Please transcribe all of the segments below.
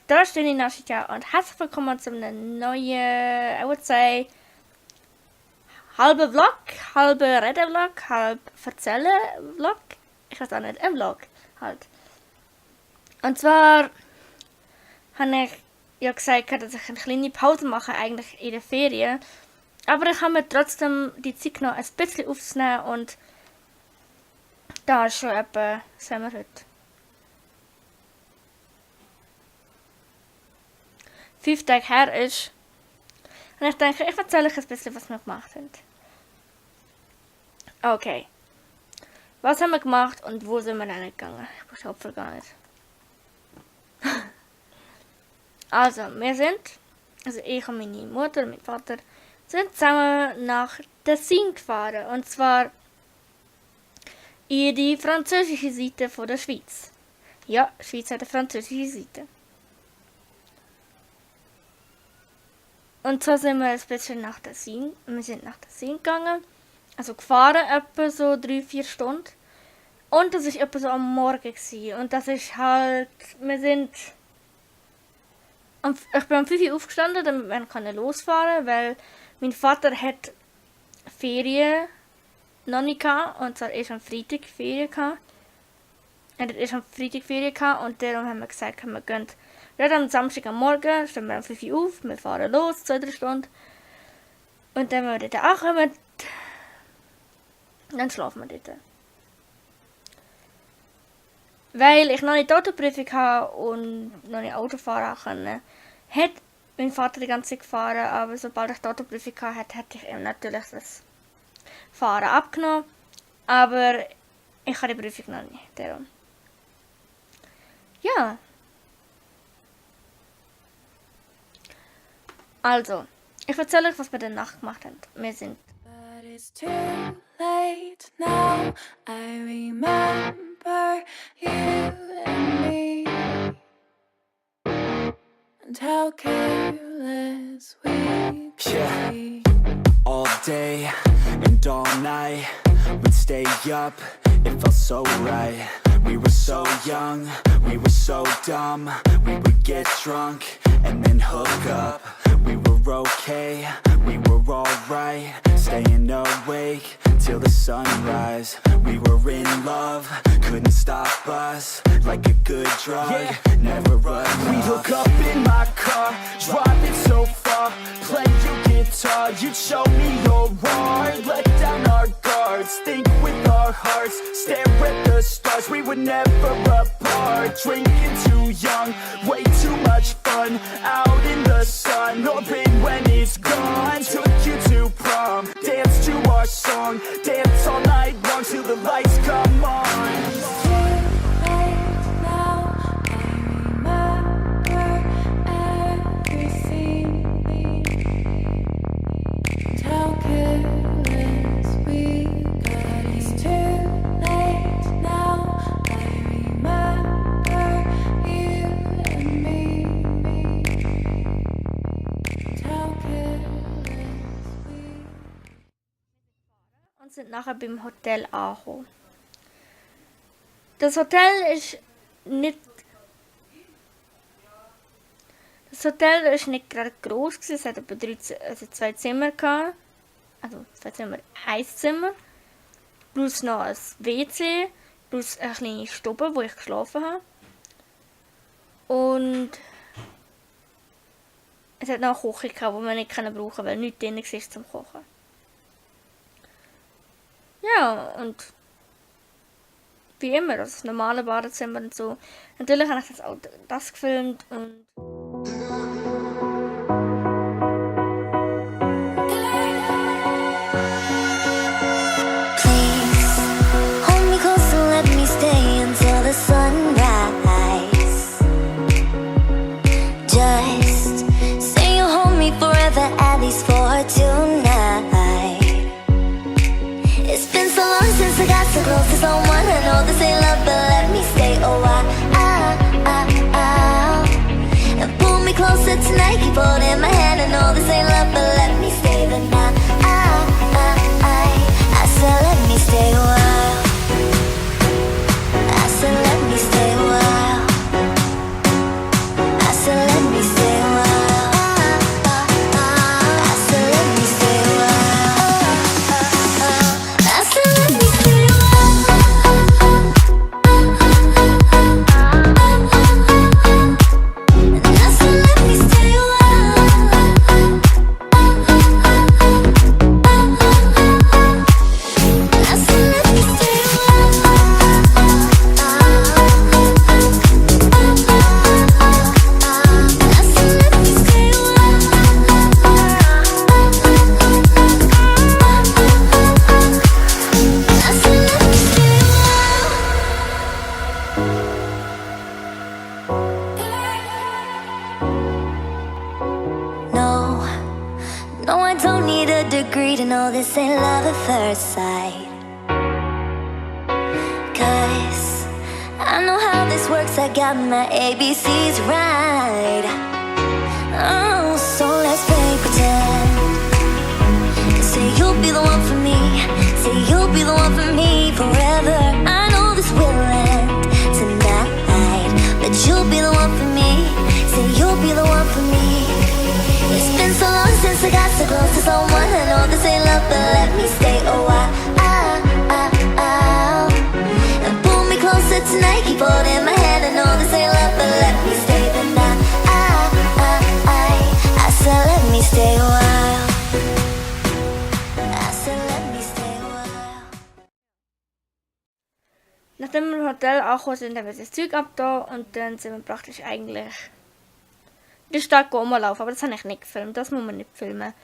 da stehe ich Nashika und herzlich willkommen zu einem neuen, I would say, halber Vlog, halber Reden-Vlog, halb Erzählen-Vlog. Ich weiß auch nicht, ein Vlog halt. Und zwar habe ich ja gesagt, dass ich eine kleine Pause mache eigentlich in der Ferien. Aber ich habe mir trotzdem die Zeit genommen, ein bisschen aufzunehmen und da ist schon etwa, sehen wir heute, 5 Tage her ist. Und ich denke, ich erzähle euch ein bisschen, was wir gemacht haben. Okay. Was haben wir gemacht und wo sind wir dann gegangen? Ich beschreibe gar nicht. Also, ich und meine Mutter und mein Vater, sind zusammen nach Tessin gefahren. Und zwar in die französische Seite von der Schweiz. Ja, die Schweiz hat eine französische Seite. Und so sind wir ein bisschen nach Tessin. Wir sind nach Tessin gegangen. Also gefahren, etwa so 3-4 Stunden. Und das war etwa so am Morgen gewesen. Und das ist halt, ich bin um 5 Uhr aufgestanden, damit wir losfahren können, weil mein Vater hat Ferien noch nicht gehabt, und zwar erst am Freitag Ferien gehabt. Er hat erst am Freitag Ferien gehabt und darum haben wir gesagt, wir gehen am Samstag am Morgen, stehen wir um 5 Uhr auf, wir fahren los, 2-3 Stunden. Und dann, wenn wir dort ankommen, dann schlafen wir dort. Weil ich noch nicht die Autoprüfung habe und noch nicht Auto fahren konnte, hat mein Vater die ganze Zeit gefahren, aber sobald ich die Autoprüfung hatte, hätte ich ihm natürlich das Fahren abgenommen. Aber ich habe die Prüfung noch nicht. Darum. Ja. Also, ich erzähle euch, was wir danach gemacht haben. Wir sind. But it's too late now. I remember you and me, and how careless we could be. All day and all night, we'd stay up, it felt so right. We were so young, we were so dumb. We would get drunk and then hook up. We were okay, we were alright. Staying awake till the sunrise. We were in love, couldn't stop us. Like a good drug, never enough. We'd hook up in my car, driving so far. Play your guitar, you'd show me your art. Let down our guards, think with our hearts. Stare at the stars, we were never apart. Drinking too young, way too much fun. Out in the sun, hoping when it's gone. Took you to prom, dance to our song. Dance all night long till the lights come on. Und sind nachher beim Hotel angekommen. Das Hotel ist nicht gerade gross gewesen. Es hat etwa 2 Zimmer gehabt. Also 2 Zimmer, 1 Zimmer. Plus noch ein WC. Plus eine kleine Stube, wo ich geschlafen habe. Und es hat noch eine Küche gehabt, die wir nicht brauchen konnten, weil nichts drin war zum Kochen. Ja, und wie immer, das normale Badezimmer und so. Natürlich habe ich das gefilmt und someone, I know this ain't love, but let me stay a while. And pull me closer tonight, keep holding my hand. I know this ain't love, but let me stay the night. I said let me stay a while. I said let me stay a while. I said this ain't love at first sight. 'Cause I know how this works, I got my ABCs right. Oh, so let's play pretend. Say you'll be the one for me. Say you'll be the one for me forever. I know this will end tonight, but you'll be the one for me. Say you'll be the one for me. It's been so long since I got so close to someone. I know this ain't love, but let me stay a while. And pull me closer tonight. Keep holding my hand. I know this ain't love, but let me stay the night. I said let me stay a while. Nachdem wir im Hotel angekommen sind, haben wir das Zeug abgetan und dann sind wir praktisch eigentlich in der Stadt rumlaufen. Aber das habe ich nicht gefilmt, das muss man nicht filmen.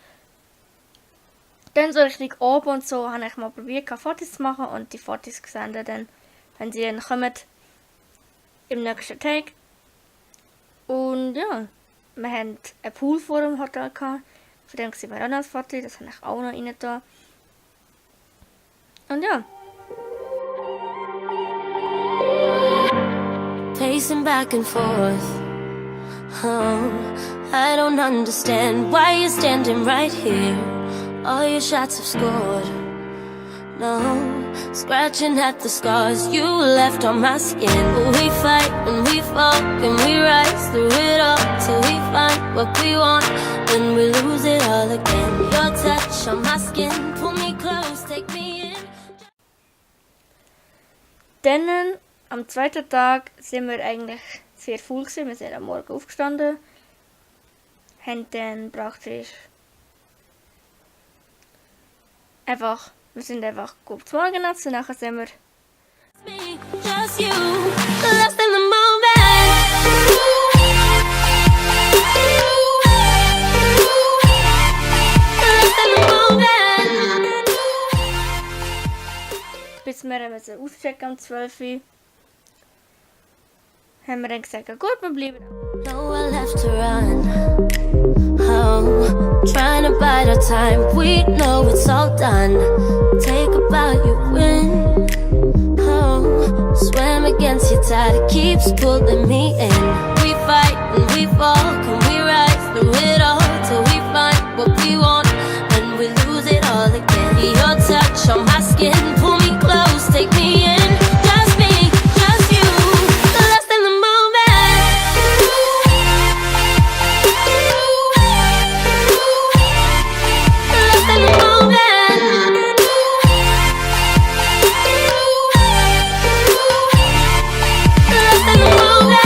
Dann so richtig oben und so habe ich mal probiert, Fotos zu machen und die Fotos gesendet, dann, wenn sie dann kommen im nächsten Tag. Und ja, wir haben einen Pool vor dem Hotel gehabt. Von dem sehen wir auch noch ein Foto, das habe ich auch noch rein da. Und ja. Pacing back and forth. Oh, I don't understand why you're standing right here. All your shots have scored. No, scratching at the scars you left on my skin. We fight and we fall and we rise through it all till we find what we want. Then we lose it all again. Your touch on my skin, pull me close, take me in. Dann am zweiten Tag sind wir eigentlich sehr voll gewesen. Wir sind am Morgen aufgestanden, haben dann praktisch wir sind einfach gut zu Morgen gegessen und nachher sind wir Me, just you, lost in the moment. Lost in the moment. bis wir auschecken um 12 Uhr. Haben wir dann gesagt, gut, wir bleiben. Nowhere left to run. Oh, trying to bide our time. We know it's all done. Take a bow, you win. Oh, swam against your tide. It keeps pulling me in. We fight and we fall. Can we rise through it all till we find what we want? And we lose it all again. Your touch on my skin. Pull me close, take me in. Just me, just you. Lost in the moment. Lost in the moment. Lost in the moment.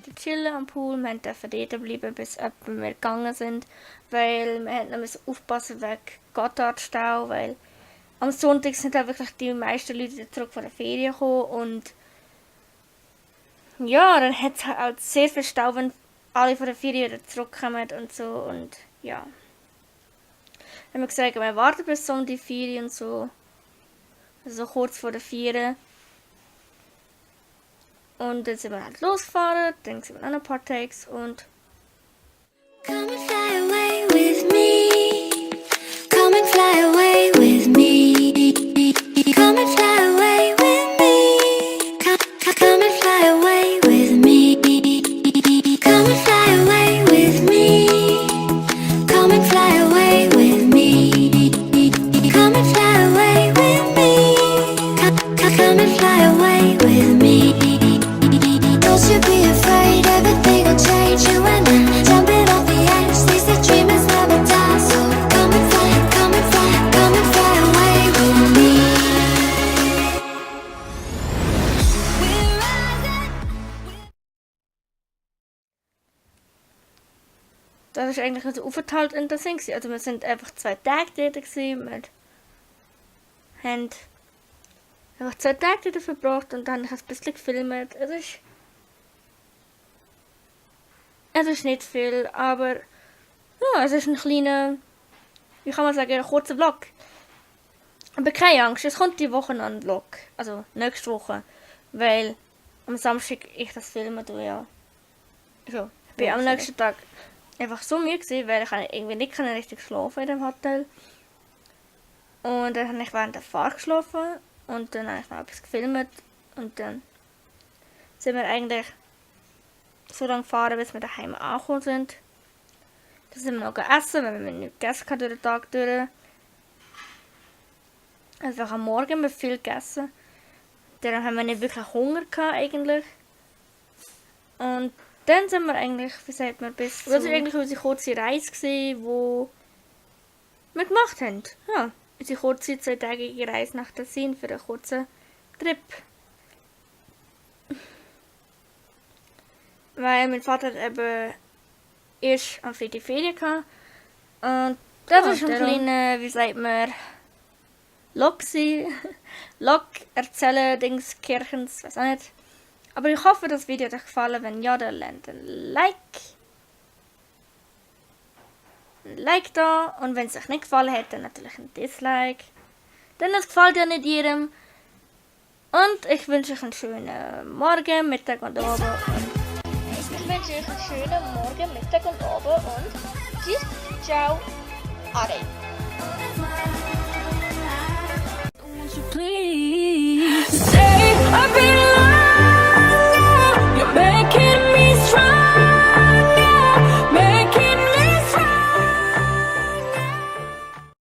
Die chillen am Pool, wir dürfen dort bleiben, bis wir gegangen sind, weil wir mussten aufpassen wegen Gotthardstau, weil am Sonntag sind halt wirklich die meisten Leute zurück von der Ferien gekommen und ja, dann hat es halt auch sehr viel Stau, wenn alle von der Ferien wieder zurückkommen und so und ja. Dann haben wir gesagt, wir warten bis so um die Ferien und so, also kurz vor der Ferien. Und dann sind wir halt losgefahren, dann sind wir noch ein paar Takes und Come and fly away with me. Come and fly away with me. Come and fly away with me. Come and fly away with me. Come and fly away with me. Come and fly away with me. Come and fly away with me. Come and fly away with me. Don't you be afraid, everything will change. You and I jumping off the edge. They say dreamers never die, so come and fly, come and fly, come and fly away with me. We're rising. das war eigentlich unser Aufenthalt interessant gewesen. Also wir sind einfach 2 Tage dort gewesen, wir haben einfach 2 Tage dort verbracht und dann habe ich ein bisschen gefilmt. Es ist nicht viel, aber ja, es ist ein kleiner, wie kann man sagen, ein kurzer Vlog. Aber keine Angst, es kommt die Woche noch ein Vlog, also nächste Woche, weil am Samstag ich das filmen tue, ja. Also, ich bin am nächsten Tag einfach so müde gewesen, weil ich irgendwie nicht richtig schlafen in dem Hotel. Und dann habe ich während der Fahrt geschlafen und dann habe ich noch etwas gefilmt und dann sind wir eigentlich so lange gefahren, bis wir daheim angekommen sind. Dann sind wir noch gegessen, weil wir nicht gegessen haben durch den Tag durch. Einfach am Morgen haben wir viel gegessen. Dann haben wir nicht wirklich Hunger gehabt eigentlich. Und dann sind wir eigentlich, wie sagt man, das war eigentlich unsere kurze Reise gewesen, die wir gemacht haben. Ja, unsere kurze 2-tägige Reise nach Tessin für einen kurzen Trip. Weil mein Vater eben erst am Freitag Ferien hatte. Und das war schon ein kleiner, wie sagt man, Log erzählen, Dings, Kirchens, weiß auch nicht. Aber ich hoffe, das Video hat euch gefallen. Wenn ja, dann lasst ein Like. Ein Like da. Und wenn es euch nicht gefallen hat, dann natürlich ein Dislike. Denn es gefällt ja nicht jedem. Und ich wünsche euch einen schönen Morgen, Mittag und Abend. Ich wünsche euch einen schönen Morgen, Mittag und Abend. Und tschüss, ciao, Ade. Won't you please say I've been